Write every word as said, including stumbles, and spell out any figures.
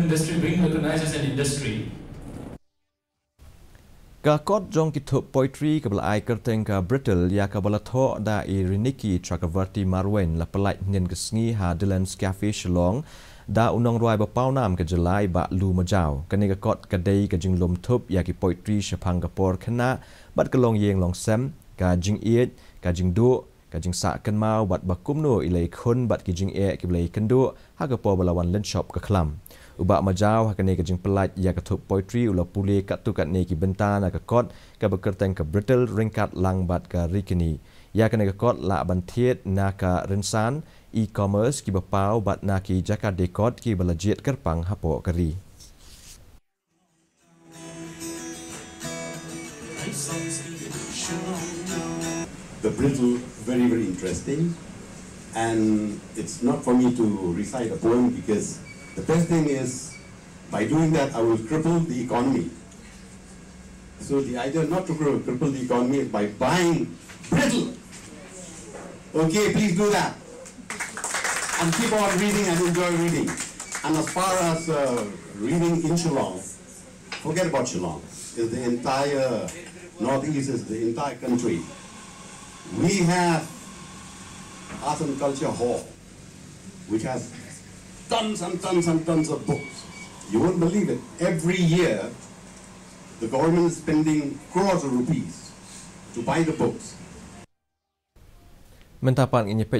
industry, being recognized as an industry. Ka kot jong ki thup poetry kaba la ai kyrteng ka Brittle, ïa kaba la thoh da i Riniki Chakravarti Marwein, la pyllait hynnin ka sngi ha Dylan's Cafe Shillong da u nongrwai ba pawnam ka jylla i Bah Lu Majaw. Kane ka kot ka dei ka jinglum thup ïa ki poetry shaphang ka por khynnah bad ka longïing longsem, ka jingïeit, ka jingduh, ka jingsah kynmaw bad ba kumno i la ïakhun bad ki jingeh kiba la ïakynduh ha ka por ba la wan lynshop ka khlam. U Bah Majaw ha kane ka jingpyllait ïa ka thup poetry u la pule katto katne ki bynta na ka kot kaba kyrteng ka Brittle ryngkat lang bad ka Rikini. Ïa kane ka kot lah ban thied na ka rynsan e-commerce kiba paw bad na ki jaka die kot kiba la jied kyrpang hapoh ka ri. The Brittle, very, very interesting. And it's not for me to recite a poem because the best thing is, by doing that, I will cripple the economy. So the idea not to cri- cripple the economy is by buying Brittle. Okay, please do that. And keep on reading and enjoy reading. And as far as uh, reading in Shillong, forget about Shillong. It's the entire Northeast, is the entire country. We have Art and Culture Hall, which has tons and tons and tons of books. You won't believe it. Every year, the government is spending crores of rupees to buy the books. Mynta pat ngin ïa peit